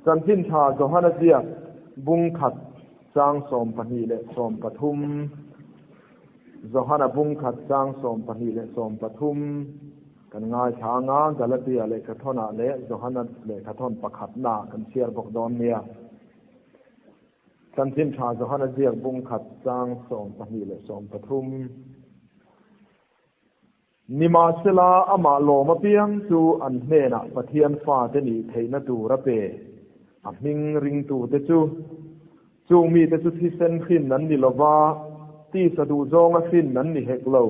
Chanchin Tha Johana ziak bung khat chang 12 leh 13 Johana bung khat chang 12 leh 13 kan ngaithla anga Galatia lehkhathawnah leh Johana lehkhathawn pakhatna kan chhiar bawk dawn nia. Chanchin Tha Johana ziak bung khat chang 12 leh 13. Nimahsela, amah lawm apiang chu an hnenah Pathian fate nih theihna tur a pe. A hming ringtute chu. Chung mite chu thisen hrin an ni lova, tisa duhzawnga hrin an ni hek lo.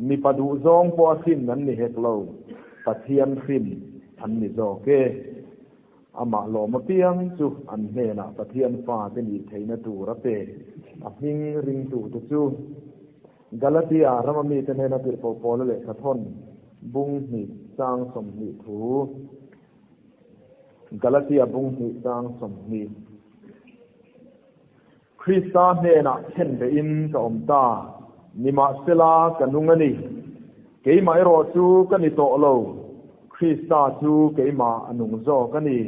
Mipa duhzawng pawha hrin an ni hek lo. Pathian hrin an ni zawk e. Amah lawm apiang chu an hnenah Pathian fate nih theihna tur a pe. A hming ringtute chu. Galatia rama mite hnena tirhkoh Paula lehkhathawn bung hnih chang 20 thu. Galatia bung hnih chang 20. Krista hnenah khen behin ka awm ta, nimahsela ka nung a ni. Keimah erawh chu ka ni tawh lo, Krista chu keimah a nung zawk a ni.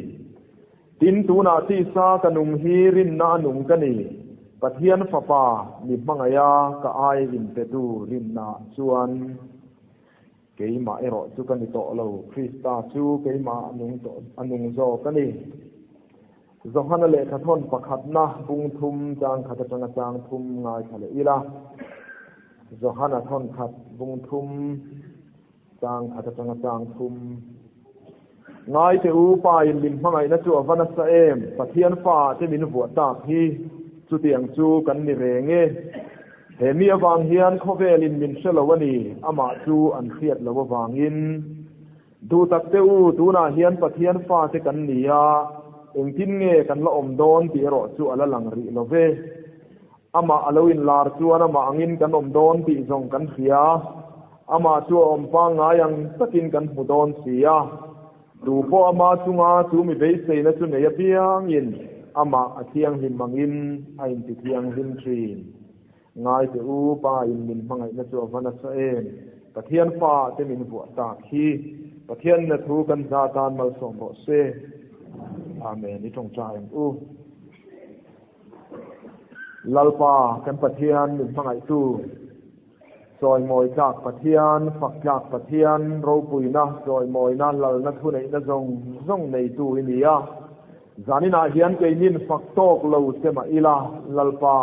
Tin, tunah tisa ka nung hi rinna a nung ka ni. Pathian Fapa mi hmangaiha ka ai inpetu rinnaah chuan keimah erawh chu ka ni tawh lo, Krista chu keimah a nung tawh a nung zawk a ni. Johana lehkhathawn pakhatna bung thum chang khat atanga chang thum ngaithla leh ila. Johana thawn khat bung thum. Chang khat atanga chang thum. Ngai teh u, Pa in min hmangaihna chu a va nasa em? Pathian fa te min vuah tak hi chutiang chu kan ni reng e. He mi avang hian khawvel in min hre lo a ni, amah chu an hriat lo avangin. Duh tak teh u, tunah hian Pathian fa te kan ni a, engtin nge kan la awm dawn tih erawh chu a la lang rih lo ve. Amah a lo inlar chuan amah angin kan awm dawn tih zawng kan hria. Amah chu a awm pangngai ang takin kan hmu dawn si a. Tu pawh ama chunga chu mi beiseina chu nei apiangin amah a thianghlim angin a inti thianghlim thin. Ngai teh u, Pa in min hmangaihna chu a va nasa em? Pathian fa te min vuah tak hi. Pathian na thu kan za tan malsawm rawh se. Amen. I tawngtai ang u. Lalpa kan Pathian min hmangaihtu, chawimawi tlak Pathian, fak tlak Pathian, ropuina, chawimawina, lalna thuneihna zawng zawng neitu i ni a. Zaninah hian keinin fak tawk lo che mah ila, Lalpa,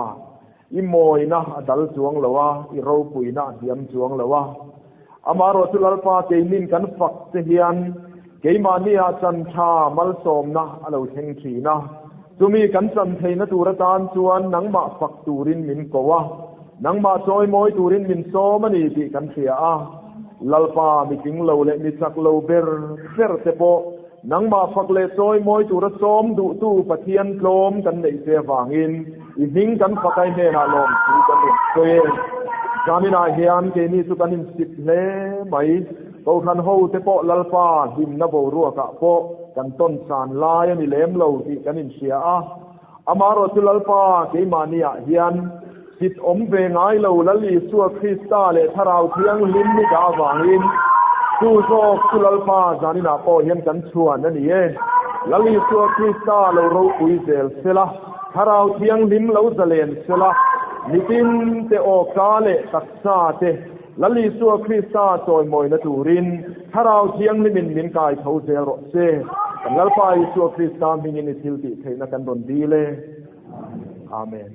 i mawina a dal chuang lo a, i ropuina a hniam chuang lo a. Amaherawhchu Lalpa keinin kan fak che hian keimahniah chan tha malsawmna a lo thleng thin a. Chumi kan chan theihna tur atan chuan nangmah fak turin min ko a, nangmah chawimawi turin min sawm a ni tih kan hria a. Lalpa mi tling lo leh mi chak lo ber ber te pawh nangmah fak leh chawimawi tura sawm duhtu Pathian tlawm kan neih che avangin i hming kan fak ai hnenah lawmthu kan rawn sawi e. Zaninah hian keini chu kan insip hle mai. Kohhran ho te pawh Lalpa hlimna boruakah pawh kan tawn san lai a ni lem lo tih kan inhria a. Amaherawh chu Lalpa keimahniah hian sit awm ve ngai lo Lal Isua Krista leh Thlarau Thianghlim ni dah avangin chu zawk chu Lalpa zaninah pawh hian kan chhuan a ni e. Lal Isua Krista lo ropui zel sela, Thlarau Thianghlim lo zalen sela, mitin te awka leh taksa te Lal Isua Krista chawimawina turin Thlarau Thianghlimin min kai tho zel rawh se. Kan Lalpa Isua Krista hmingin i thil tih theihna kan rawn dil e. Amen.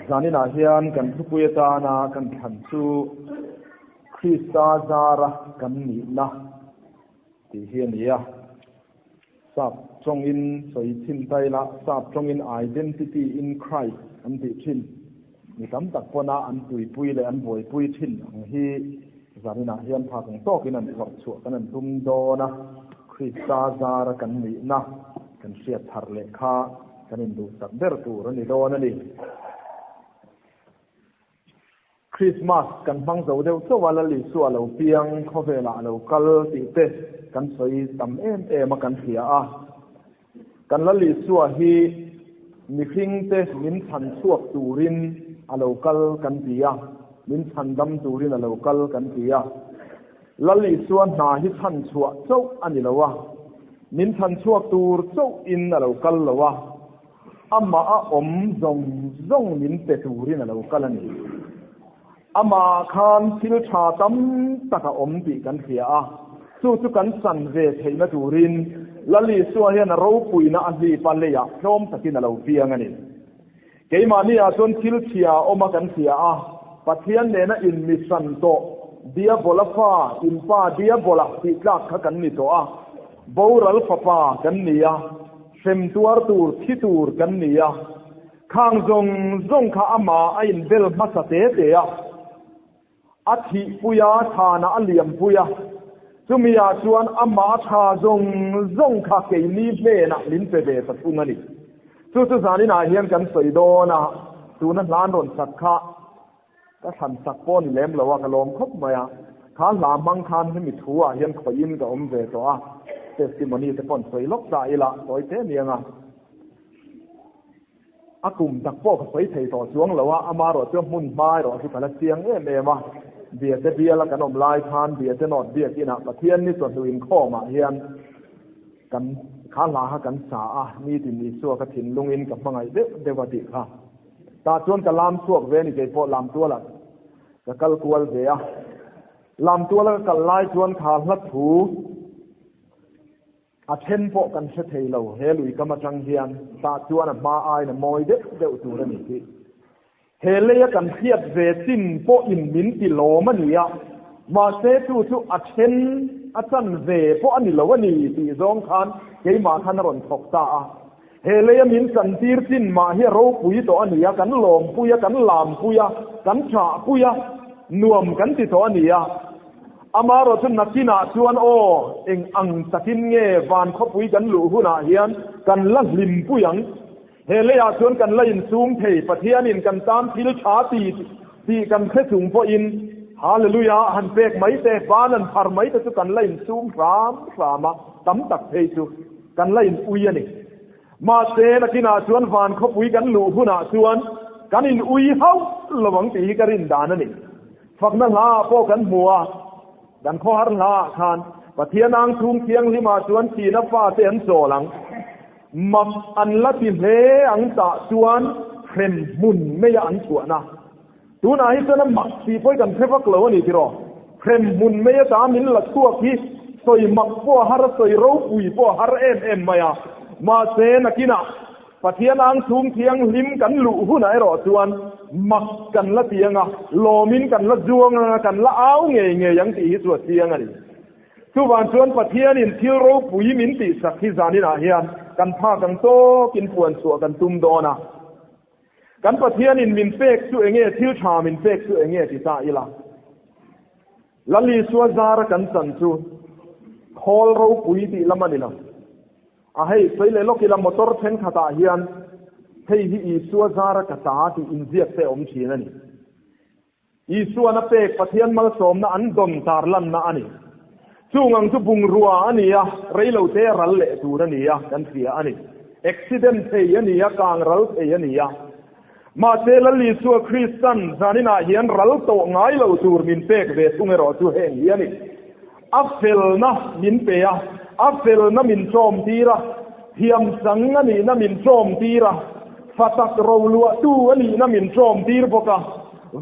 Zaninah hian kan thupui atana kan thlan chu Krista zara kan nihna tih hi a ni a. Sap tawngin sawi thin ta ila, sap tawngin Identity in Christ an tih thin. Mi tam tak pawna an tuipui leh an buaipui thin ang hi zaninah hian phak ang tawkin an phawrh chhuah kan an tum dawn a, Krista zara kan nihna kan hriat thar leh kha kan induhsak ber tur a ni dawn a ni. Krismas kan hmang zo deuh chauh a, Lal Isua lo piang, khawvelah a lo kal tih te kan sawi tam em em a kan hria a. Kan Lal Isua hi mihringte min chhan chhuak turin a lo kal kan ti a, min chhan dam turin a lo kal kan ti a. Lal Isua hna hi chhan chhuah chauh a ni lo a. Min chhan chhuak tur chauh in a lo kal lo a, amah a awm zawng zawng min pe turin a lo kal a ni. Amah ah khan thil tha tam tak a awm tih kan hria a, chu chu kan chan ve theihna turin Lal Isua hian a ropuina a hlip a leiah tlawm takin a lo piang a ni. Keimahni ah chuan thil chhia a awm a kan hria a, Pathian nena inmihran tawh Diabola fa, inpa Diabola tih tlak kha kan ni tawh a, boral fapa kan ni a, hrem tuar tur thi tur kan ni a, Khang zawng zawng kha amah a inbel hmasa te te a, a thihpui a, thanah a liampui a, chumi ah chuan amah a tha zawng zawng kha keini hnenah min pe ve ta thung a ni. Chu chu zaninah hian kan sawi dawn a, tuna hlan rawn sak kha ka thlan sak pawh ni lem lo a, ka lawm khawp mai a, kha hla hmang khan hemi thu ah hian khawihin ka awm ve tawh a, testimony te pawh an sawi lawk ta ila, sawi te aniang a. A kum tak pawh ka sawi thei tawh chuang lo a, amaherawh chu hmun hma erawh chu ka la chiang em em a. Biate biala kan awm lai khan Biate North Biakinah Pathian ni chawhnu inkhawmah hian kan kha hla kha kan sa a, nitin Isua ka thinlungin ka hmangaih deuh deuh a tih kha. Tah chuan ka lam chhuak ve a ni keipawh lamtualah ka kal kual ve a. Lamtuala ka kal lai chuan kha hla thu A then pawh kan hre thei lo, he lui kam atang hian tah chuan a hma aiin a mawi deuh deuh tur a ni tih. He leia kan hriat ve chin pawhin min ti lawm a ni a, mahse chu chu a then a chan ve pawh a ni lo a ni tih zawng khan keimah khan a rawn thawk ta a. He leia min chantir chin mah hi a ropui tawh a ni a, kan lawmpui a, kan lampui a, kan ṭahpui a, nuam kan ti tawh a ni a. Amaherawh chu nakinah chuan aw, eng ang takin nge van khawpui kan luh hunah hian kan la hlimpui ang? He leiah chuan kan la insum thei, Pathianin kan tan thil ṭha ti tih kan hre chung pawhin Hallelujah han pek mai te, van an phar mai te chu kan la insum hram hram a, tam tak phei chu. Kan la in ui a ni. Mahse, nakinah chuan van khawpui kan luh hunah chuan kan in ui hauh lo ang tih hi ka rin dan a ni. Fakna hla ah pawh kan hmu a, kan khawhar hla ah khan Pathian ang chhung thianghlimah chuan thihna fate an chawl ang. Mak an la ti hle ang tah chuan hrem hmun maia an chhuahna. Tunah hi chuan a mak tih pawh hi kan hre vak lo a ni tiraw? Hrem hmun mai ata min la chhuak hi sawi mak pawh a har a, sawi ropui pawh a har em em mai a. Mahse, nakinah Pathian ang chhung thianghlim kan luh hunah erawh chuan mak kan la ti ang a, lawmin kan la zuang ang a, kan la au ngei ngei ang tih hi chu a chiang a ni. Chuvang chuan Pathianin thil ropui min tihsak hi zaninah hian kan phak ang tawkin puan chhuah kan tum dawn a. Kan Pathianin min pek chu enge, thil tha min pek chu enge ti ta ila. Lal Isua zara kan chan chu khawl ropui tih lam a ni lo. A hei, sawi leh lawk ila motor thenkhatah hian hei hi Isua zara ka ta tih inziak te a awm thin a ni. Isuan a pek Pathian malsawmna an dawn tarlanna a ni. Chung ang chu bungrua a ni a, reilote a ral leh tur a ni a, kan hria a ni. Accident thei a ni a, kang ral thei a ni a. Mahse Lal Isua Kristan zaninah hian ral tawh ngai lo tur min pek ve thung erawh chu heng hi a ni. A felna min pe a, a felna min ṭawm tir a, thiamchang a nihna min ṭawm tir a, fatak roluahtu a nihna min ṭawm tir bawk a,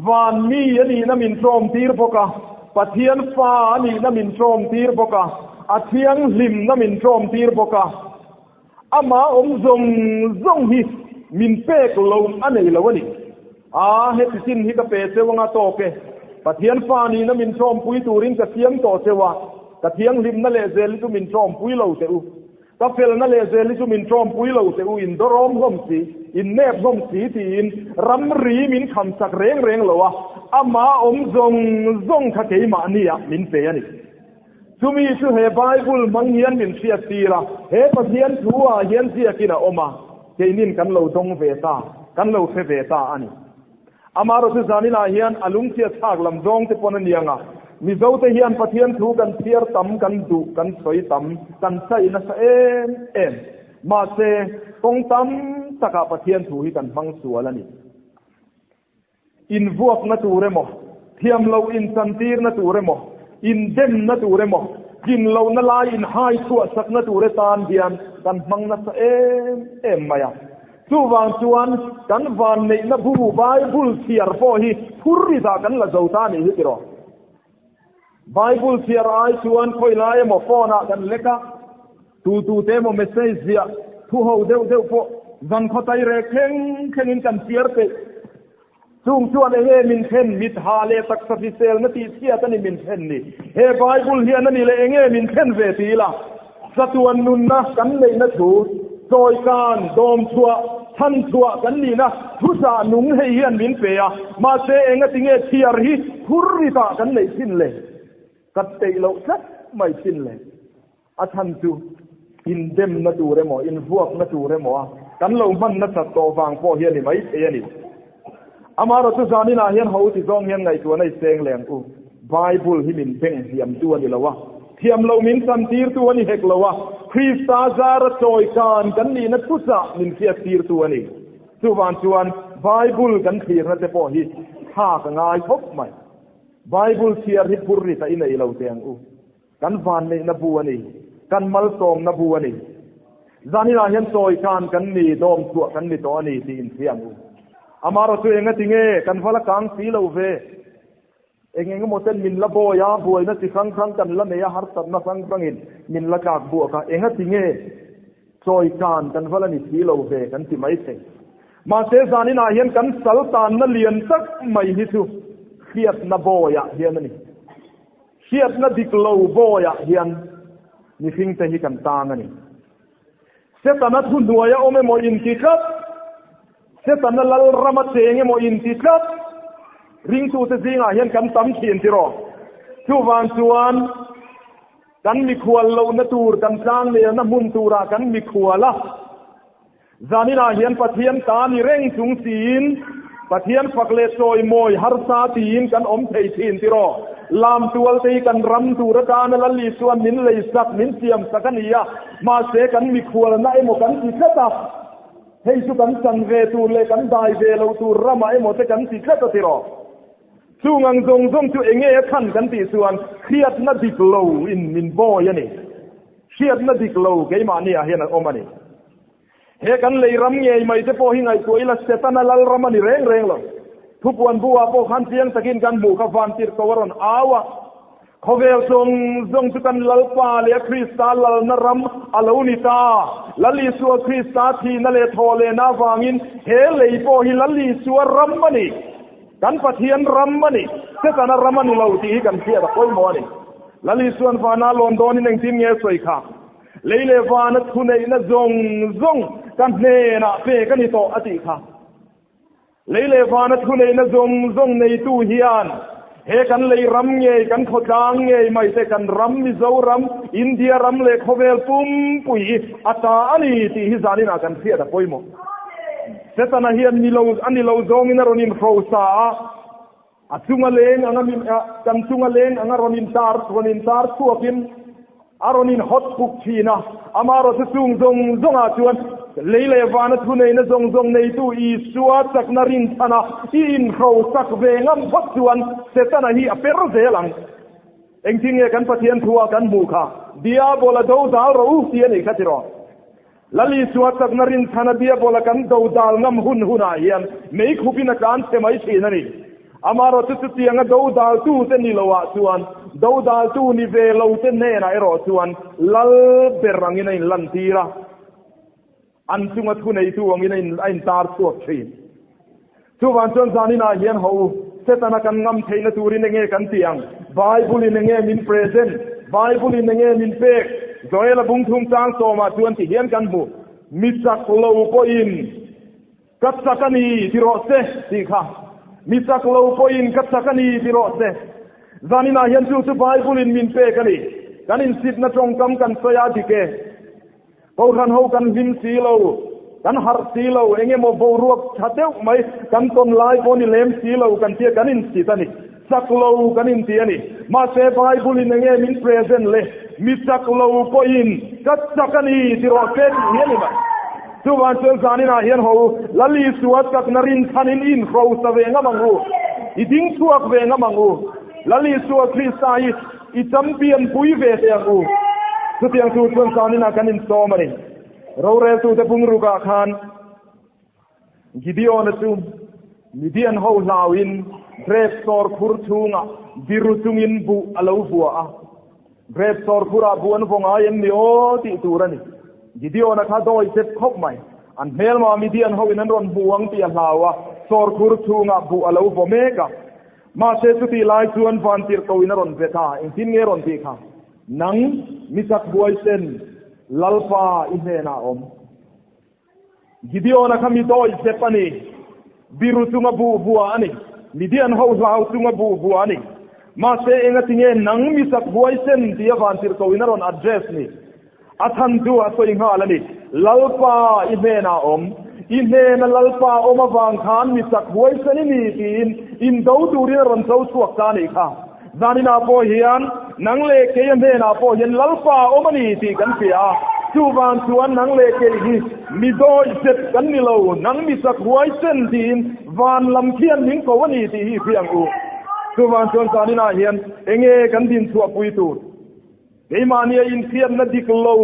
van mi a nihna min ṭawm tir bawk a, Pathian fa a nihna min ṭawm tir bawk a, a thianghlimna min ṭawm tir bawk a. Amah awm zawng zawng hi min pek lo a nei lo a ni. A, heti chin hi ka pe cheu anga tawk e. Pathian fa nihna min ṭawmpui turin ka siam tawh cheu a, ka thianghlimna leh zel hi chu min ṭawmpui lo teh u. Ka felna leh zel hi chu min ṭawmpui lo teh u, in dawrawm hlawm si, in nep hlawm si tiin ramri min kham sak reng reng lo a, amah awm zawng zawng kha keimahniah min pe a ni. Chumi chu he Bible hmang hian min hriat tir a, he Pathian thu ah hian ziakin a awm a, keinin kan lo dawng ve ta, kan lo hre ve ta a ni. Amaherawhchu zaninah hian a lungchhiat thlak lam zawng te pawn a ni ang a, Mizote hian Pathian thu kan chhiar tam, kan duh, kan sawi tam, kan chai nasa em em. Mahse, kawng tam takah Pathian thu hi kan hmang sual a ni. Invuakna tur emaw, thiamlo inchantirna tur emaw, indemna tur emaw, Tlin lohna lai inhai chhuah sakna tur atan hian kan hmang nasa em em mai a. Chuvang chuan kan vanneihna bu Bible chhiar pawh hi phur ritah kan la zo ta a nih hi tiraw. Bible chhiar ai chuan khawi lai emaw phone ah kan lek a, tu tu te emaw message ziah thu ho deuh deuh pawh zan khaw tai rek thleng thlengin kan chhiar peih. Chung chuan enge min thlen? Mit ha leh taksa hriselna tih chhiat a ni min thlen ni. He Bible hian a ni leh enge min thlen ve ti ila, chatuan nunna kan neihna thu, chawikan, dawmchhuah, chhanchhuah kan nihna thuchah nung hei hian min pe a, mahse enga tinge chhiar hi phurritah kan neih thin le? Ka teih loh tlat mai thin le. A chhan chu indemna tur emaw, invuakna tur emaw a kan lo hman nasat tawh vang pawh hi a ni mai thei a ni. Amaherawhchu chu zaninah hian ho ti zawng hian ngaihtuahna i seng leh ang u. Bible hi min beng hliamtu a ni lo a, thiam loh min chantirtu a ni hek lo a, Krista zara chawikan kan nihna thuchah min hriattirtu a ni. Chuvang chuan Bible kan thlirna te pawh hi thlak a ngai khawp mai. Bible chhiar hi phur rit a inei lo teh ang u. Kan vanneihna bu a ni. Kan malsawmna bu a ni. Zaninah hian chawi khan kan ni, dawm chhuah kan ni tawh a ni tih inhria ang u. Amaherawh chu enga ti nge kan va la kang si lo ve? Eng eng emaw ten min la bawi a, buaina chi hrang hrang kan la nei a, harsatna hrang hrangin min la tlak buak a, enga ti nge chawi khan kan va la ni si lo ve kan ti mai thei. Mahse zaninah hian kan sal tanna lian tak mai hi chu hriatna bawiah hian a ni. Hriatna dik lo bawiah hian mihringte hi kan tang a ni. Setana thuhnuaia awm emaw inti tlat, Setana lalrama cheng emaw inti tlat, ringtute zingah hian kan tam thin tiraw? Chuvang chuan kan mikhual lohna tur, kan tlangnelna hmun turah kan mikhual a. Zaninah hian Pathian ta ni reng chung siin Pathian fak leh chawimawi harsa tiin kan awm thei thin tiraw? Lam tualte hi kan ram tur atana Lal Isuan min lei sak, min siam sak a ni a, mahse kan mikhualna emaw kan ti tlat a, hei chu kan chan ve tur leh kan dai ve loh tur ramah emaw te kan ti tlat a tiraw? Chung ang zawng zawng chu enge a chhan kan tih chuan hriatna dik lo in min bawi a ni. Hriatna dik lo keimahni ah hian a awm a ni. He kan lei ram ngei mai te pawh hi ngaihtuah ila Setana lal ram a ni reng reng lo. Thupuan bu ah pawh khan chiang takin kan hmuh kha vantirhko a rawn au a. Khawvel zawng zawng chu kan Lalpa leh a Krista lalna ram a lo ni ta. Lal Isua Krista thihna leh thawhlehna avangin he lei pawh hi Lal Isua ram a ni. Kan Pathian ram a ni. Setana ram a ni lo tih hi kan hriat a pawimawh a ni. Lal Isua'n vana lawn dawnin engtin nge a sawi kha? Lei leh vana thuneihna zawng zawng ka hnenah pek a ni tawh a tih kha. Lei leh vana thuneihna zawng zawng neitu hian he kan lei ram ngei, kan khawtlang ngei mai te, kan ram Mizoram, India ram leh khawvel pumpui hi a ta a ni tih hi zaninah kan hriat a pawimawh. Setana hian ni lo a ni lo zawngin a rawn inhrosa a, a chunga leng anga min kan chunga leng anga rawn intar rawn intar chhuakin a rawn inhawt puk thin a, amaherawhchu chung zawng zawngah chuan lei leh vana thuneihna zawng zawng neitu Isua chakna rinchhana i inhrosak ve ngam phawt chuan Setana hi a per zel ang. Engtin nge kan Pathian thua kan hmuh kha? Diabola dodal rawh u tih a nih kha tiraw? Lal Isua chakna rinchhana Diabola kan dodal ngam hun hunah hian mei khupin a tlan chhe mai thin a ni. Amaherawhchu chutianga dodaltute ni loah chuan dodaltu ni ve lote hnenah erawh chuan Lal ber angin a inlantir a, an chunga thuneitu angin a intar chhuak thin. Chuvang chuan zaninah hian ho u, Setana kan ngam theihna turin enge kan tih ang? Bible-in enge min present? Bible-in enge min pek? Joela bung thum chang sawmah chuan ti hian kan hmu, Mi chak lo pawhin ka chak a ni ti rawh se tih kha. Mi chak lo pawhin ka chak a ni ti rawh se. Zaninah hian chu chu Bible-in min pek a ni. Kan insitna tawngkam kan sawi a dik e. Kohhran ho kan hlim si lo, kan harh si lo, eng emaw boruak tha deuh mai kan tawn lai pawh ni lem si lo kan tia kan insit a ni. Chak lo kan inti a ni. Mahse Bible in enge min present le? Mi chak lo pawhin ka chak a ni ti rawh se tih hi a ni mai. Chuvang chuan zaninah hian ho Lal Isua chakna rinchhanin i inhrosa ve ngam ang u. I ding chhuak ve ngam ang u. Lal Isua Krista hi. I champion pui ve teh ang u. Chutiang tur chuan zaninah kan insawm a ni. Roreltute bungrukah khan Gideon-a chu Midian ho hlauin grep sawr khur chhungah biru chungin buh a lo vua a. Grep sawr khurah buh an vaw ngai em ni aw tih tur a ni. Gideon-a kha dawi zep khawp mai. An hmelma Midian hoin an rawn hmu ang tih a hlau a, sawr khur chhungah buh a lo vaw mek a. Mahse chutih lai chuan vantirhkoin a rawn vet a, engtin nge a rawn tih kha? Nang, mi chak huaisen, Lalpa i hnenah a awm. Gideon-a kha mi dawi zep a ni. Biru chunga buh vua a ni. Midian ho hlau chunga buh vua a ni. Mahse engatinge nang mi chak huaisen tia vantirhkoin a rawn address ni? A chhan chu a sawi nghal a ni. Lalpa i hnenah a awm. I hnena Lalpa awm avang khan mi chak huaisen i ni tiin indo turin a rawn cho chhuak ta a nih kha. Zaninah pawh hian nang leh kei a hnenah pawh hian Lalpa a awm a ni tih kan hria a. Chuvang chuan nang leh kei hi mi dawi zet kan ni lo, nang mi chak huaisen tiin van lam khian min ko a ni tih hi i hria ang u. Chuvang chuan zaninah hian enge kan dinchhuahpui tur? Keimahnia inhriatna dik lo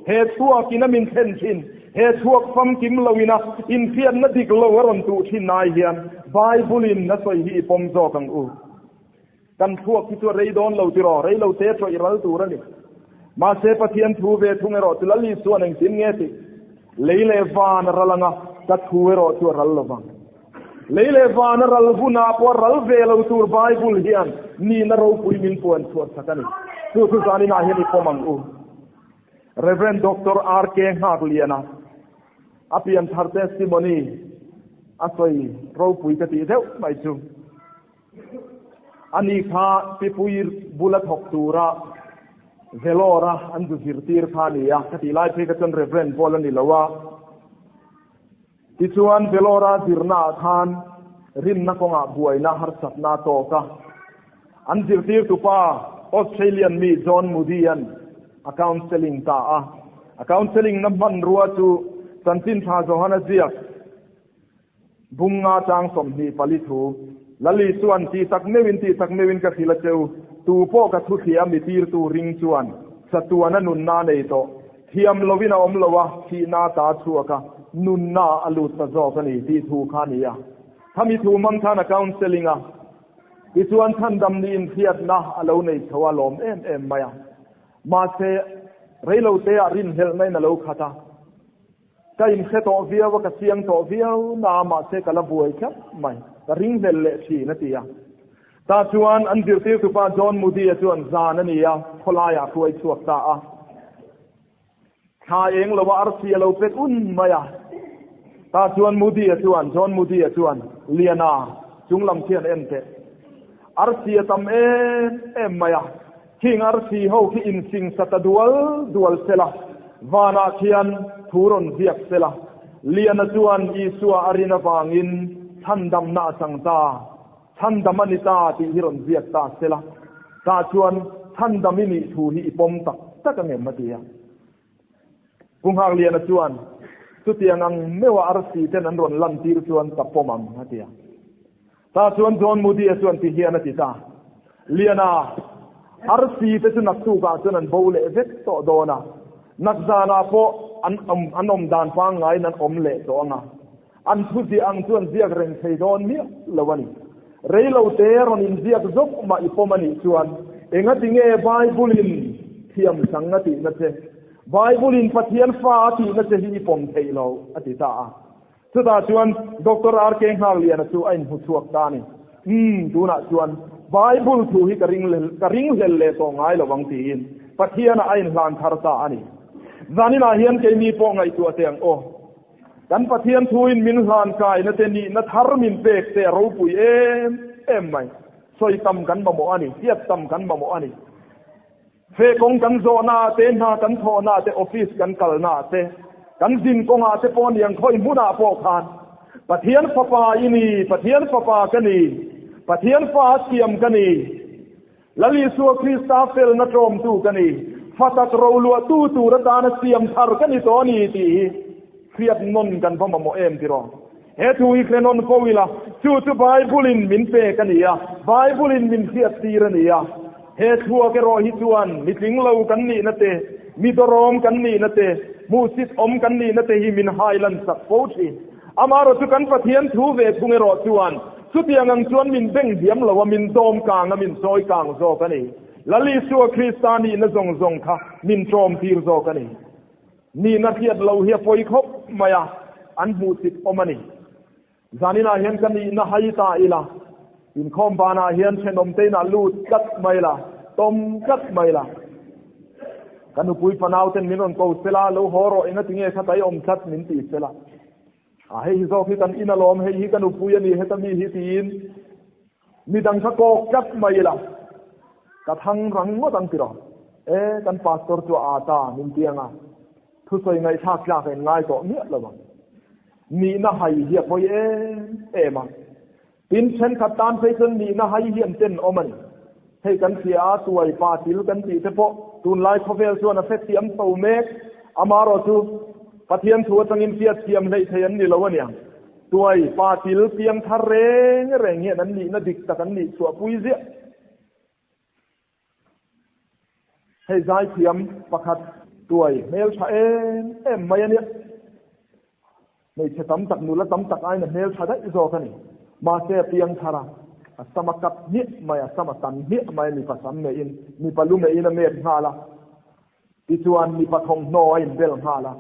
he chhuakin a min thlen thin, he chhuak famkim loina inhriatna dik lo a rawn tuh thin ai hian Bible-in a sawi hi i pawm zawk ang u. Kan thluak hi chu a rei dawn lo tiraw, rei lo te tawih ral tur a ni. Mahse Pathian thu ve thung erawh chu Lal Isuan engtin nge tih? Lei leh van a ral anga ka thu erawh chu a ral lovang. Lei leh van a ral hunah pawh a ral ve lo tur Bible hian nihna ropui min puan chhuah sak a ni. Chu chu zaninah hian i pawm ang u. Rev. Doctor RK Nghakliana a pian thar testimony a sawi ropui ka tih deuh mai chu. Ani kha Pipui bula thawk tura Vellore-a an zu zirtir kha a ni a, ka tih lai phei kha chuan Rev. Paul a ni lo a. Tichuan, Vellore-a zirnaah khan rinna kawngah buaina harsatna a tawk a. An zirtirtupa Australian mi John Moody-a'n a counselling ta a. A counselling-na hmanrua chu Chanchin Tha Johana ziak Bunga chang 24 thu, Lali chuan tih tak meuhin tih tak meuhin ka hrilh a che u, tu pawh ka thu thliah a mi tirtu ring chuan chatuana nunna a nei tawh. Thiam lovin a awm lo a, thihna a ta chhuak a, nunna a lut ta zawk a ni tih thu kha a ni a. Khami thu hmang khan a counselling a, tichuan chhandam ni inhriatna a lo nei chho a lawm em em mai a. Mahse, reiloteah rinhlelhna in a lo khat a. Ka inhre tawh viau a, ka chiang tawh viau na a, mahse ka la buai tlat mai. Ka ringhlel leh thin, a ti a. Tah chuan an zirtirtupa John Moody-a chuan zan a ni a, khawlaiah a hruai chhuak ta a. Thla eng lo a arsi a lo pet un mai a. Tah chuan Moody-a chuan, John Moody-a chuan, Liana, chunglam khian en teh. Arsi a tam em em mai a. Khing arsi ho khi insingsa ta dual dual sela, vanah khian thu rawn ziak sela. Liana chuan Isua a rin avangin chhandamna a chang ta, chhandam a ni ta tih hi rawn ziak ta sela. Tah chuan chhandam i nih thu hi i pawm tak tak angem a ti a. Pu Nghakliana chuan, Chutiang ang meuha arsi ten an rawn lantir chuan ka pawm ang, a ti a. Tah chuan John Moody-a chuan ti hian a ti ta, Liana, arsi te chu naktukah chuan an bo leh vek tawh dawn a, nakzanah pawh an an awm dan pangngaiin an awm leh tawh ang a, an thuziah ang chu an ziak reng thei dawn miah lo a ni. Reilote rawn inziak zawk mah i pawm a nih chuan engatinge Bible-in thiamsang a tihna che, Bible-in Pathian fa a tihna che hi i pawm theih lo, a ti ta a. Chutah chuan Doctor RK Nghakliana chu a inhmu chhuak ta a ni. Umm, tunah chuan Bible thu hi ka ring ka ringhlel leh tawh ngai lo ang tiin Pathianah a inhlan thar ta a ni. Zaninah hian keini pawh ngaihtuah teh ang aw. Kan Pathian thuin min hlan kaina te nihna thar min pek te a ropui em em mai. Sawi tam kan mamawh a ni, hriat tam kan mamawh a ni. Fe kawng kan zawhna ah te, hna kan thawhna ah te, office kan kalna ah te, kan zin kawngah te pawh niang khawi hmunah pawh khan Pathian fapa i ni, Pathian fapa ka ni, Pathian fa a siam ka ni, Lal Isua Krista felna tlawmtu ka ni, fa tak roluahtu tur atana siam thar ka ni tawh a ni tih hi hriat nawn kan va mamawh em tiraw? He thu hi hre nawn fo ila, chu chu Bible-in min pek a ni a, Bible-in min hriattir a ni a. He thluak erawh hi chuan mi tling lo kan nihna te, mi dawrawm kan nihna te, hmuhsit awm kan nihna te hi min hai lan sak fo thin. Amaherawh chu kan Pathian thu ve thung erawh chuan chutiang ang chuan min beng diam lo a, min dawm kang a, min chawi kang zawk a ni. Lal Isua Krista nihna zawng zawng kha min ṭawm tir zawk a ni. Nihna hriat lo hi a pawi khawp mai a, an hmuhsit awm a ni. Zaninah hian ka nihna hai ta ila, inkhawm banah hian thenawm te inah lut tlat mai la, tawm tlat mai la. Ka nupui fanau ten min rawn ko sela, lo haw rawh, enga tinge kha tai awm tlat min ti sela. A hei hi zawk hi kan in alawm, hei hi ka nupui a ni, heta mi hi tiin midang kha kawk tlat mai ila, ka thang rang ngawt ang tiraw. E, kan pastor chu a aa ta min ti ang a, thusawi ngaihthlak tlak a in ngai tawh miah lo ang. Nihna hai hi a pawi em em a. Tin, thenkhat tan phei chuan nihna hai hi an tenawm a ni. Hei kan hria a, tuai pa til kan tih te pawh tunlai khawvel chuan a hrethiam tho mek. Amaherawh chu Pathian thu atangin hriatthiam hleih thei an ni lo a niang. Tuai pa til piang thar reng reng hian an nihna dik tak an nih chhuahpui ziah. Hei zaithiam pakhat tuai hmeltha em em mai a nia. Hmeichhe tam tak, nula tam tak aiin a hmeltha daih zawk a ni. Mahse a piang thar a, a sam a kap hmiah mai, a sam a tan hmiah mai a, mipa sam meiin, mipa lu meiin a mek nghal a. Tichuan mipa thawmhnaw a inbel nghal a.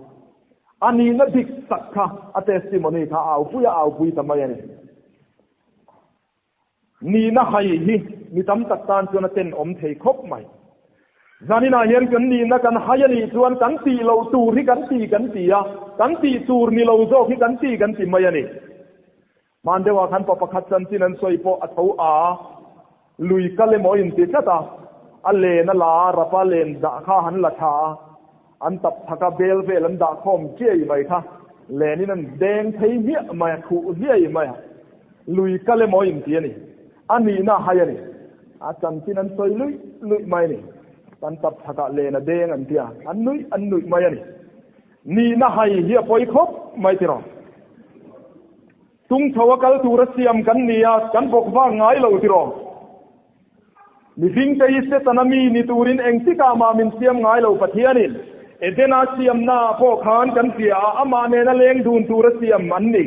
A nihna dik tak kha a testimony kha a aupui a aupui ta mai a ni. Nihna hai hi mi tam tak tan chuan a tenawm thei khawp mai. Zaninah hian kan nihna kan hai a nih chuan kan tih loh tur hi kan ti kan ti a, kan tih tur ni lo zawk hi kan ti kan ti mai a ni. Hman deuhah khan pa pakhat chanchin an sawi pawh a tho a, lui kal emaw a inti tlat a, a len a la a, rapa len dah kha han la tha a, an tap chhak a, bel vel an dah khawm chiai mai kha lenin an deng phei hmiah mai a, khuh hliai mai a. Lui kal emaw in ti a ni. A nihna a hai a ni. A chanchin an sawi luih luih mai a ni. Kan tap chhakah len a deng an ti a, an nuih an nuih mai a ni. Nihna hai hi a pawi khawp mai tiraw. Tung chho a kal tura siam kan ni a, kan bawk vak ngai lo tiraw. Mihringte hi Setana mi ni turin engtikah mah min siam ngai lo Pathianin Edena siamnaah pawh khan kan hria a, amah nena leng dun tura siam an ni.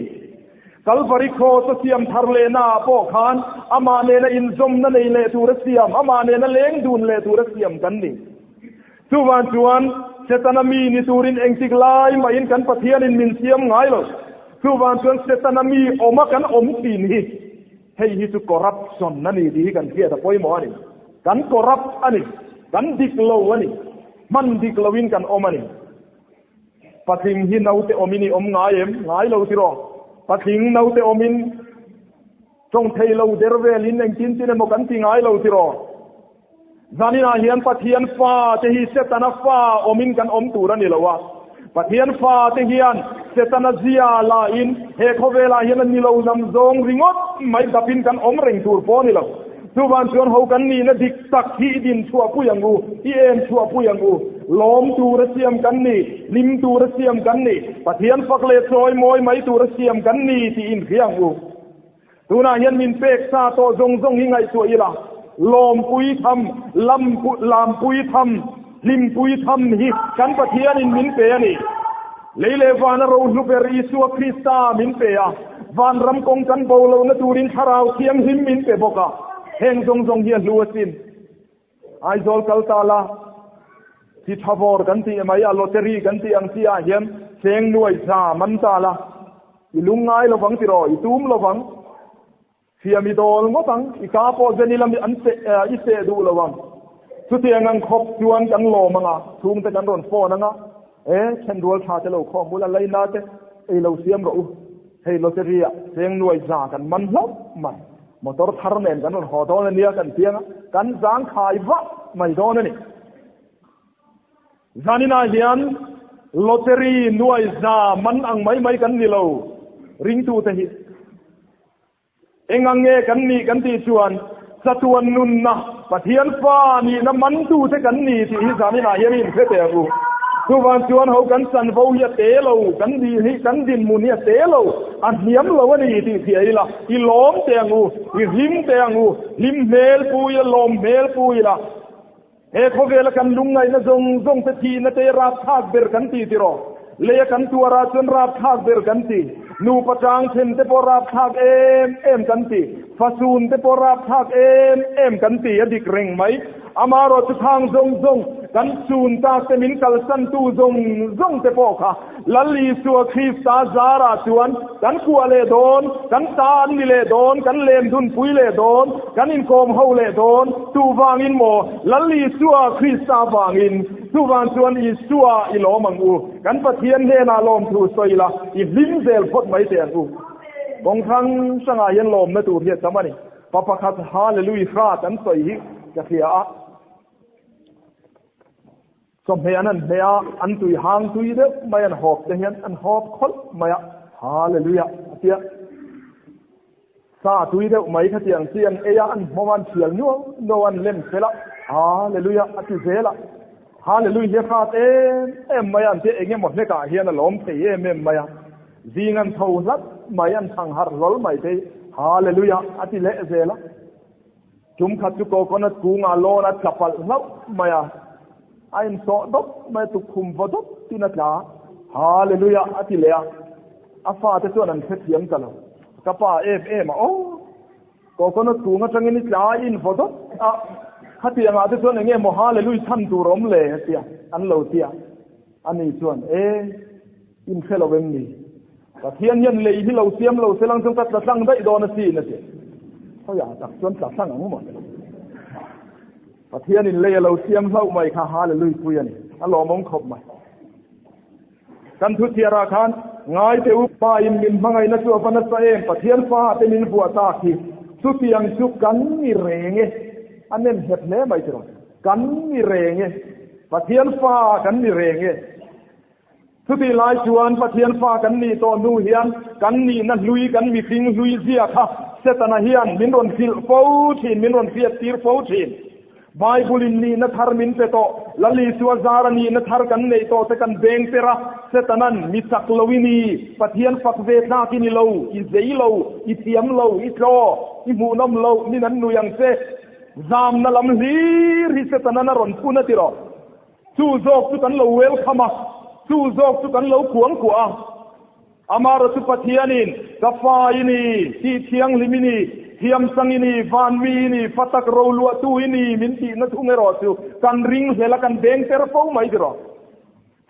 Kalvari Cross a siam thar lehnaah pawh khan amah nena inzawmna nei leh tura siam, amah nena leng dun leh tura siam kan ni. Chuvang chuan Setana mi ni turin engtik lai mahin kan Pathianin min siam ngai lo. Chuvang chuan Setana mi awma kan awm thin hi Hei hi chu corruption a ni tih hi kan hriat a pawimawh a ni. Kan corrupt a ni. Kan dik lo a ni. Hman dik loin kan awm a ni. Patling hi naute awmin i awm ngai em? Ngai lo tiraw? Patling naute awmin tawng thei lo der velin engtin tin emaw kan ti ngai lo tiraw? Zaninah hian Pathian fa te hi Setana fa awmin kan awm tur a ni lo a. Pathian fa te hian Setana zia lahin he khawvelah hian a ni lo lam zawng ringawt mai dapin kan awm reng tur pawh a ni lo. Chuvan chuan ho kan nihna dik tak hi i din chhuahpui ang u, i en chhuahpui ang u. Lawm tura siam kan ni, hlim tura siam kan ni, Pathian fak leh chawi mawi mai tura siam kan ni tih inhria ang u. Tunah hian min pek sa tawh zawng zawng hi ngaihtuah ila, lawmpui tham, lampui tham, hlimpui tham hi kan Pathianin min pe a ni. Lei leh vana rohlu ber Isua Krista min pe a, vanram kawng kan bo lohna turin Thlarau Thianghlim min pe bawk a, heng zawng zawng hi a hlu asin. Aizawl kal ta la, thi tha vawr kan tih mai a, lottery kan tih ang chi ah hian cheng nuai za man ta la, i lung ngai lovang tiraw, i tum lovang, thiam i dawl ngawt ang, i ka pawh zen ila an seh i seh duh lo ang. Chutiang ang khawp chuan kan lawm ang a, chhungte kan rawn phone ang a, e, thenrual tha te lo khawm ula, laina te ei lo siam rawh u, hei lottery ah cheng nuai za kan man hlauh mai. Motor thar nen kan rawn haw dawn a nia kan piang a, kan zangkhai vah mai dawn a ni. Zaninah hian lottery nuai za man ang mai mai kan ni lo ringtute hi. Eng ang nge kan nih kan tih chuan chatuan nunna Pathian fa nihna mantute kan ni tih hi zaninah hian i inhre teh ang u. Chuvang chuan ho kan chanvo hi a te lo, kan dil hi kan dinhmun hi a te lo, a hniam lo a ni tih hria ila, i lawm teh ang u, i hlim teh ang u, hlim hmel pu ila, lawm hmel pu ila. He khawvela kan lungngaihna zawng zawng te thihna te rapthlak ber kan ti tiraw? Leia kan tuarah chuan rapthlak ber kan ti. Nupa chang then te pawh rapthlak em em kan ti. Fasun te pawh rapthlak em em kan ti a dik reng mai. Amaherawh chu khang zawng zawng kan chhun tak te min kalsan tu zawng zawng te pawh kha Lal Isua Krista zarah chuan kan kuah leh dawn, kan ta an ni leh dawn, kan lem dunpui leh dawn, kan inkawm ho leh dawn. Chuvangin maw Lal Isua Krista vangin, chuvang chuan Isua i lawm ang u. Kan Pathian hnenah lawmthu sawi la, i hlim zel phawt mai teh ang u. Kawng hrang hrangah hian lawmna tur hi a tam a ni. Pa pakhat Hallelui hrat an sawi hi ka hria a. Chawhmeh an han hmeh a, an tui hang tui deuh mai an hawp te hian an hawp khawlh mai a, Hallelujah a tia. Sa tui deuh mai khatiang chi an ei a, an hmawm a, an thial nuau nuau a, an lem fel a, Hallelujah a ti zel a. Hallelujah hi a hrat em em mai a, an tia eng emaw hlekah hian a lawm thei em em mai a. Zing an tho hlat mai, an thang harh hlawl mai phei, Hallelujah a ti leh zel a. Tum khat chu coconut kungah lawn a tla palh hlauh mai a, a insawh dawp mai a, tukkhum vaw dawp tin a tla a, Hallelujah a ti leh a, a fate chuan an hrethiam ta lo, ka pa em em a aw, coconut kung atangin i tla a, i invaw dawp a, khatiangah te chuan enge maw Hallelujah chhan tur awm le a tia, an lo ti a, ani chuan e, in hre lo em ni? Pathian hian lei hi lo siam lo se lang chuan ka tla tlang daih dawn asin a ti. Khawiah tak chuan tla tlang ang maw? Pathian in lei a lo siam hlauh mai kha hallelujah pui a ni. A lawmawm khawp mai. Kan thu chhiarah khan ngai te u pa in min hmangaihna chu a va nasa em Pathian fa te min vuah tak hi chutiang chu kan ni reng e. A nem nghet hle mai tiraw. Kan ni reng e. Pathian fa kan ni reng e. Chutih lai chuan Pathian fa kan nih tawh hnu hian kan nihna hlui, kan mihring hlui zia kha Setana hian min rawn hrilh fo thin, min rawn hriattir fo thin. Bible-in nihna thar min pe tawh, Lal Isua zara nihna thar kan neih tawh te kan beng per a, Setana'n mi chak lo i ni, Pathian fak ve tlak i ni lo, i zei lo, i thiam lo, i tlaw, i hmuhnawm lo, min an nui ang che. Zamna lam hlir hi Setana'n a rawn phun a ti rawh. Chu zawk chu kan lo welcome a, chu zawk chu kan lo kuang kuah a. Amara chu Pathianin, Ka fa i ni, tih thianghlim i ni, thiamsang i ni, vanmi i ni, fa tak roluahtu i ni min tihna thung erawh chu kan ringhlel a, kan beng ter fo mai tiraw.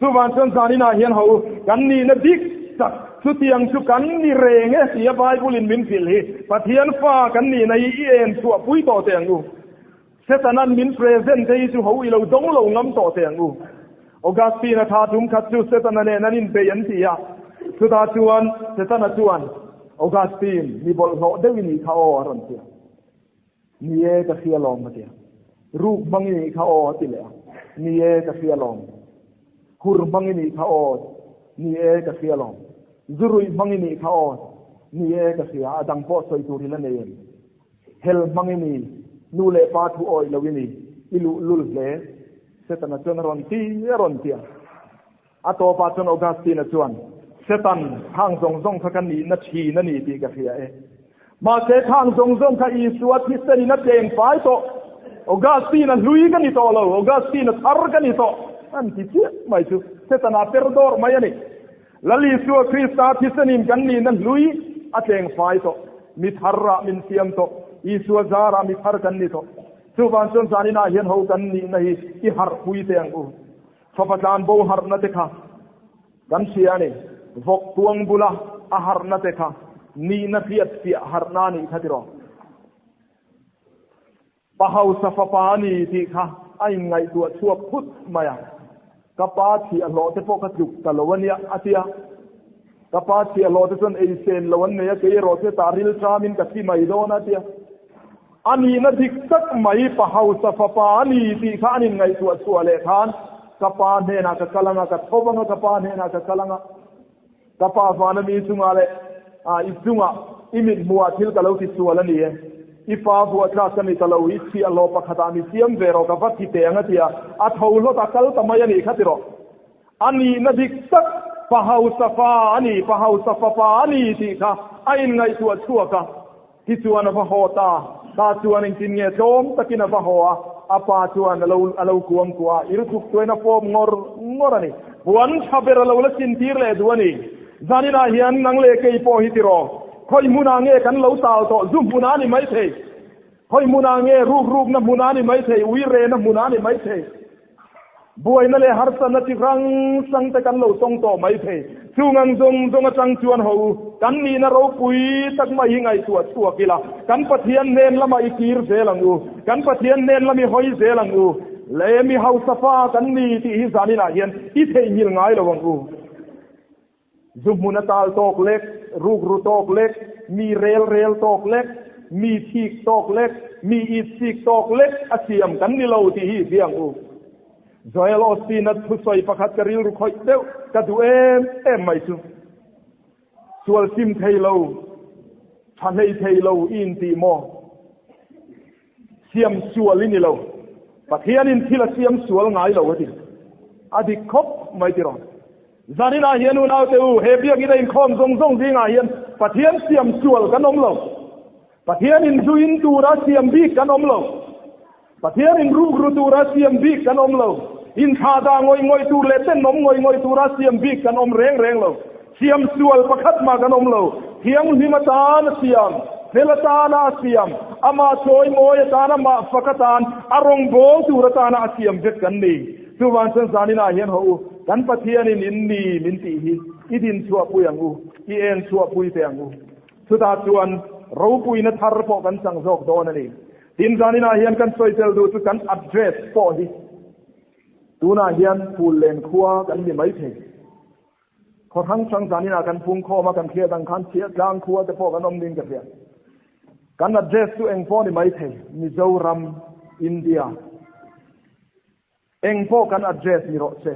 Chuvang chuan zaninah hian ho kan nihna dik tak chutiang chu kan ni reng e tia Bible-in min hrilh hi Pathian fa kan nihna hi i en chhuahpui tawh teh ang u. Setanan min present te hi chu ho i lo dawng lo ngam tawh teh ang u. Augustine-a tha tum khat chu Setana nen an inbei an ti a. Chutah chuan Setana chuan, Augustine, mi bawlhhlawh deuh i nih kha aw a rawn ti a. Ni e, ka hria lawm a ti a. Ruk hmang i nih kha aw a ti leh a. Ni e, ka hria lawm. Hur hmang i nih kha aw. Ni e, ka hria lawm. Zuruih hmang i nih kha aw. Ni e, ka hria. A dang pawh sawi tur i la nei em? Hel hmang i ni, nu leh pa thu awih lo i ni, i luh lul hle. Setana chuan a rawn ti a rawn ti a. A tawpah chuan Augustine-a chuan, Setan, khang zawng zawng kha ka nihna thin a ni tih ka hria e. Mahse khang zawng zawng kha Isua thisenin a tleng fai tawh. Augustine-a hlui ka ni tawh lo, Augustine-a thar ka ni tawh, an ti chiah mai chu Setana per dawr mai a ni. Lal Isua Krista thisenin kan nihna hlui a tleng fai tawh. Mi tharah min siam tawh. Isua zarah mi thar kan ni tawh. Chuvang chuan zaninah hian ho kan nihna hi i harhpui teh ang u. Fapa tlan bo harhna te kha kan hria a ni. Vawk kuang bula a harhna te kha nihna hriat fiah harhna a nih kha tiraw. Pa hausa fapa a ni tih kha a inngaihtuah chhuak phut mai a, Ka pa chhiahhlawh te pawh ka tluk ta lo a nia, a ti a. Ka pa chhiahhlawh te chuan ei sen lo an nei a, kei erawh chu hetah ril ṭamin ka thi mai dawn a, a ti a. A nihna dik tak mai pa hausa fapa a ni tih kha an inngaihtuah chhuah leh khan, Ka pa hnenah ka kal ang a, ka tho vang a, ka pa hnenah ka kal ang a. Ka pa vana mi chungah leh i chungah i mithmuhah thil ka lo ti sual a ni e. I fa vuah tlak ka ni ta lo, i chhiahhlawh pakhatah mi siam ve rawh, ka va ti teh ang a ti a, a tho hlawt a kal ta mai a nih kha ti rawh. A nihna dik tak, pa hausa fa a ni, pa hausa fapa a ni tih kha a inngaihtuah chhuak a, tichuan a va haw ta. Tah chuan engtin nge tlawm takin a va haw a, a pa chuan a lo a lo kuang kuah a, ir tluk tuain a fawp ngawr ngawr a ni. Puan tha ber a lo la sintir leh duh a ni. Zaninah hian nang leh kei pawh hi tiraw, khawi hmunah nge kan lo tal tawh, zu hmunah a ni maithei. Khawi hmunah nge ruk rukna hmunah a ni maithei, ui rehna hmunah a ni maithei. Buaina leh harsatna chi hrang hrang te kan lo tawng tawh maithei. Chung ang zawng zawng atang chuan ho u, kan nihna ropui tak mai hi ngaihtuah chhuak ila, kan Pathian hnen lamah i kir zel ang u, kan Pathian hnen lam i hawi zel ang u, leh mi hausa fa kan ni tih hi zaninah hian i theihnghilh ngai lo ang u. Zu hmun a tal tawk lek, rukru tawk lek, mi rel rel tawk lek, mi thik tawk lek, mi it sik tawk lek a siam kan ni lo tih hi biang u. Joel Osteen-a thusawi pakhat ka rilru khawih deuh ka duh em em mai chu, Sual sim thei lo, tha hlei thei lo i intih maw? Siam sual i ni lo. Pathianin thil a siam sual ngai lo a ti. A dik khawp mai tiraw. Zaninah hian unaute u, he biakina inkhawm zawng zawng zingah hian Pathian siam sual kan awm lo. Pathianin zuin tura siam bik kan awm lo. Pathianin rukru tura siam bik kan awm lo. Inthlahdah ngawih ngawih tur leh tenawm ngawih ngawih tura siam bik kan awm reng reng lo. Siam sual pakhat mah kan awm lo. Thianghlim atan a siam, fel atana a siam, amah chawimawi atan, amah fak atan, a rawngbâwl tur atana a siam vek kan ni. Chuvang chuan zaninah hian haw u, kan Pathianin in ni min tih hi i din chhuahpui ang u, i en chhuahpui teh ang u. Chutah chuan ropuina thar pawh kan chang zawk dawn a ni. Tin, zaninah hian kan sawi tel duh chu kan address pawh hi tunah hian Phullen khua kan ni maithei. Khaw hrang hrang zaninah kan pungkhawm a, kan hriat ang khan Chhiahtlang khua te pawh kan awm niin ka hria. Kan address chu eng pawh ni maithei, Mizoram, India. Eng pawh kan address ni rawh se.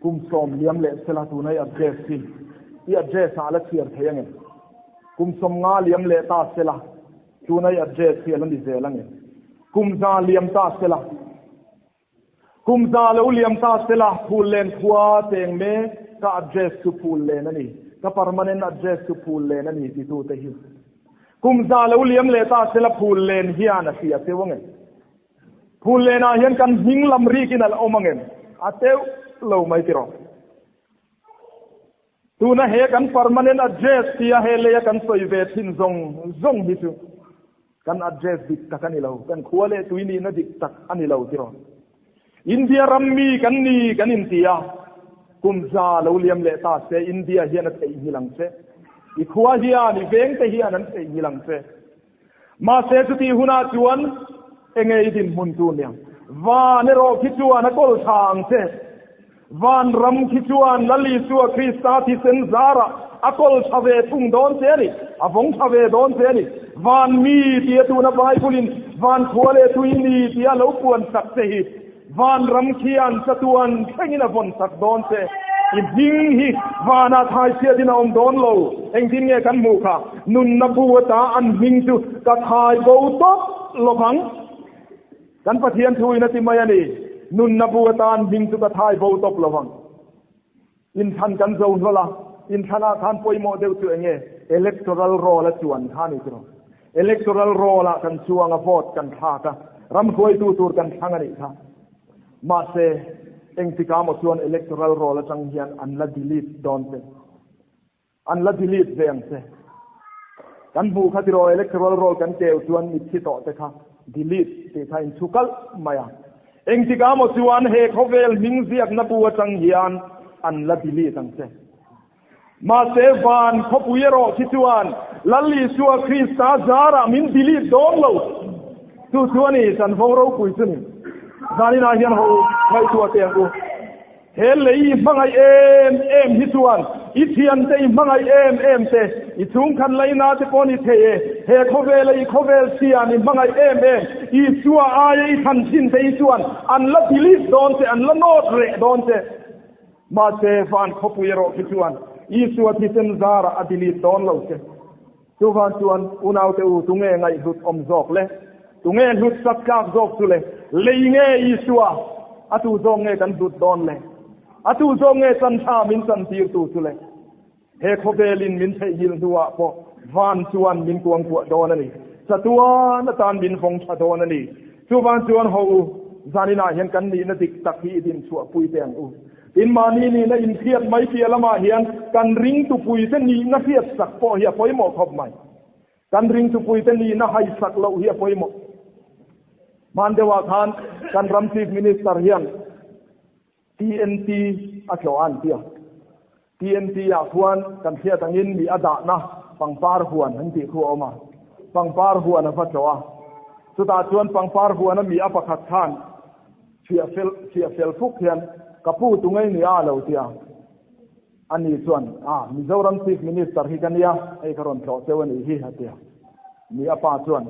Kum sawm liam leh sela tuna i address hi i address ah a la chhiar thei ange. Kum 50 liam leh ta sela tuna i address hi a la ni zel ange. Kum 100 liam ta sela Kum 100 lo liam ta sela Phullen khua cheng mek ka address chu Phullen a ni, ka permanent address chu Phullen a ni titute hi Kum 100 lo liam leh ta sela Phullen hian a hria cheu ange. Phullen ah hian kan hming lam rikin a la awm angem? A teuh lo mai tiraw. Tuna he kan permanent address tia he leia kan sawi ve thin zawng zawng hi chu kan address dik tak a ni lo, kan khua leh tui nihna dik tak a ni lo tiraw. India ram mi kan ni kan inti a, kum 100 lo liam leh ta se India hian a theihnghilh ang che. I khua hian, i vengte hian an theihnghilh ang che. Mahse chutih hunah chuan enge i dinhmun tur niang? Van erawh khi chuan a kawl tha ang che. Van ram khi chuan Lal Isua Krista thisen zarah a kawl tha ve thung dawn che a ni, a vawng tha ve dawn che a ni. Van mi tia tuna Bible-in van khua leh tui ni tia lo puan sak che hi Van ram khian chatuan thlengin a vawn sak dawn che. I hming hi vanah thaichhiatin a awm dawn lo. Engtin nge kan hmuh kha? Nunna bu ata an hming chu ka thai bo tawp lo vang. Kan Pathian thuin a ti mai a ni, Nunna bu ata an hming chu ka thai bo tawp lo vang. Inthlan kan zo hlawl a, inthlanah khan pawimawh deuh chu enge? Electoral roll a chuan kha a ni tiraw? Electoral roll ah kan chuang a, vote kan thlak a, ram hruaitu tur kan thlang a nih kha. Mahse, engtikah maw chuan electoral roll atang hian an la delete dawn che. An la delete ve ang che. Kan hmuh kha tiraw electoral roll kan keu chuan mitthi tawh te kha delete tih kha inchhu kalh mai a. Engtikah maw chuan he khawvel hming ziakna bu atang hian an la delete ang che. Mahse van khawpui erawh khi chuan Lal Isua Krista zarah min delete dawn lo. Chu chu a ni, chanvo ropui chu ni. Zaninah hian ho ngaihtuah teh ang u. He lei i hmangaih em em hi chuan i thiante i hmangaih em em te, i chhungkhat laina te pawh ni thei e. He khawvela i khawvel thian i hmangaih em em, Isua aia i thlan thin te hi chuan an la delete dawn che, an la nawt reh dawn che. Mahse, van khawpui erawh khi chuan Isua thisen zarah a delete dawn lo che. Chuvan chuan unaute u, tunge ngaihhlut awm zawk le? Tunge hlut sak tlak zawk chu le? Lei nge Isua? A tu zawk nge kan hlut dawn le? A tu zawk nge chan tha min chan tirtu chu le? He khawvelin min theihnghilh hnuah pawh van chuan min kuangkuah dawn a ni. Chatuan atan min vawng tha dawn a ni. Chuvang chuan haw u, zaninah hian kan nihna dik tak hi i dinchhuahpui teh ang u. Tin, mahni nihna inhriat mai piah lamah hian kan ringtupuite nihna hriatsak pawh hi a pawimawh khawp mai. Kan ringtupuite nihna haisak loh hi a pawimawh. Hman deuhah khan kan ram Chief Minister hian TNT a tlawh a an ti a. TNT ah khuan kan hriat angin mi a dahna pangpar huan an tih khu a awm a. Pangpar huan a va tlawh a. Chutah chuan pangpar huan a mi a pakhat khan chhiah fel chhiah fel fuk hian ka pu tu ngei nia a lo ti a. Ani chuan, A, Mizoram Chief Minister hi ka nia, hei ka rawn tlawh cheu a nih hi, a ti a. Mi a pa chuan,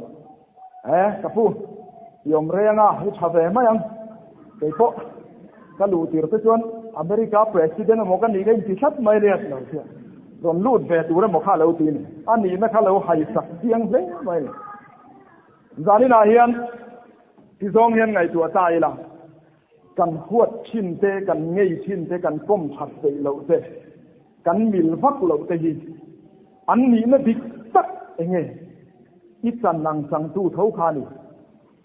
E, ka pu, i awm reng a, i tha ve mai ang. Kei pawh ka luh tir te chuan America President emaw ka nih ka inti tlat mai nia, a lo ti a. Rawn lut ve tur emaw kha a lo ti a ni. A nihna kha lo haisak chiang hle mai a ni. Zaninah hian tizawng hian ngaihtuah ta ila. Kan huat thin te, kan ngei thin te, kan kawm that peih loh te, kan mil vak loh te hi an nihna dik tak enge? I chan ang changtu tho kha a ni.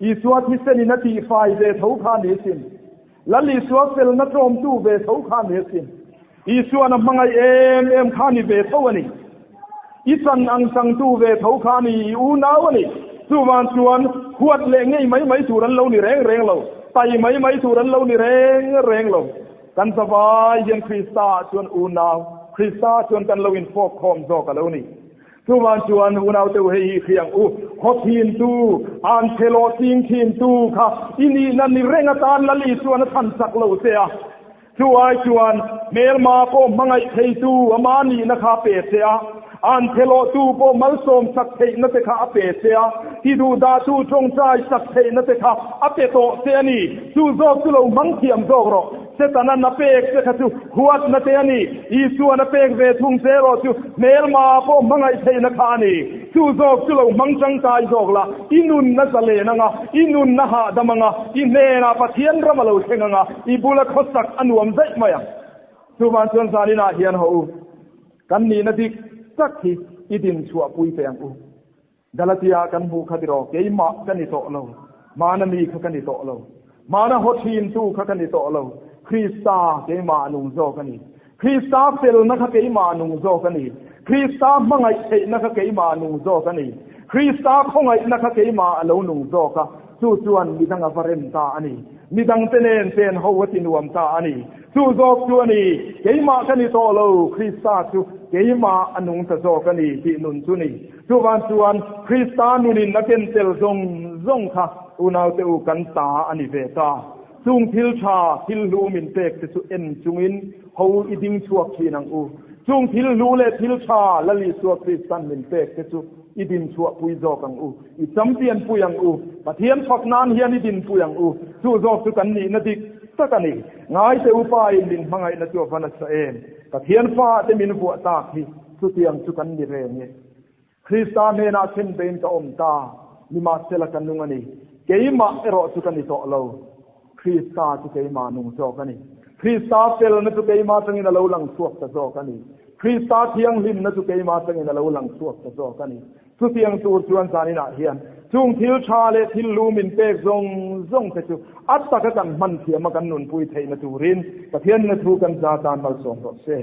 Isua thisenin a tihfai ve tho kha a ni asin. Lal Isua felna tlawmtu ve tho kha a ni asin. Isuan a hmangaih em em kha a ni ve tho a ni. I chan ang changtu ve tho kha a ni, i unau a ni. Chuvang chuan huat leh ngei mai mai tur an lo ni reng reng lo, tai mai mai tur an lo ni reng reng lo. Kan zavai hian Krista ah chuan unau, Krista ah chuan kan lo infawk khawm zawk a lo ni. Chuvang chuan unau te u hei hi hriang u, khaw thintu, an chhe lawh ching thintu kha i nihna ni reng atan Lal Isuan a chhan chak lo che a. Chu ai chuan hmelma pawh hmangaih theitu ama nihna kha a pe che a, an thelawhtu pawh malsawm sak theihna te kha a pe che a, ti duhdahtu tawngtai sak theihna te kha a pe tawh che a ni. Chu zawk chu lo hmang thiam zawk rawh. Setana na pek che kha chu huatna te a ni. Isuan a pek ve thung che erawh chu hmelma pawh hmangaih theihna kha a ni. Chu zawk chu lo hmang tangkai zawk la, i nunna zalen anga, i nunna hahdam anga, i hnenah Pathian ram a lo thleng anga, i bula khawsak a nuam daih mai ang. Chuvang chuan zaninah hian haw u, kan nihna dik tak hi i dinchhuahpui teh ang u. Galatia kan hmuh kha tiraw, keimah ka ni tawh lo, hmana mi kha ka ni tawh lo, hmana haw thintu kha ka ni tawh lo, Krista keimah nung zawk a ni. Krista felna kha keimah nung zawk a ni. Krista hmangaih theihna kha keimah nung zawk a ni. Krista khawngaihna kha keimah a lo nung zawk a, chu chuan midang a va rem ta a ni. Midangte nen chen ho a ti nuam ta a ni. Chu zawk chu a ni, keimah ka ni tawh lo, Krista chu keimah a nung ta zawk a ni tih nun chu ni. Chuvang chuan Krista nunin a ken tel zawng zawng kha unaute u kan ta a ni ve ta. Chung thil tha, thil hlu min pek te chu en chungin ho i ding chhuak thin ang u. Chung thil hlu leh thil tha Lal Isua Kristan min pek te chu i din chhuah pui zawk ang u. I champion pui ang u. Pathian fak nan hian i din pui ang u. Chu zawk chu kan nihna dik tak a ni. Ngaite upa in min hmangaihna chu a va nasa em. Pathian fa te min vuah tak hi chutiang chu kan ni reng e. Krista hnenah then bein ka awm ta, nimahsela ka nung a ni. Keimah erawh chu ka ni tawh lo, Krista chu keimah nung zawk a ni. Krista felna chu keimah atangin a lo lang chhuak ta zawk a ni. Krista thianghlimna chu keimah atangin a lo lang chhuak ta zawk a ni. Chutiang tur chuan zaninah hian chung thil tha leh thil lu min pek zawng zawng te chu a taka kan hman thiama kan nunpui theihna turin Pathian-in a thu kan za tan malsawm rawh se.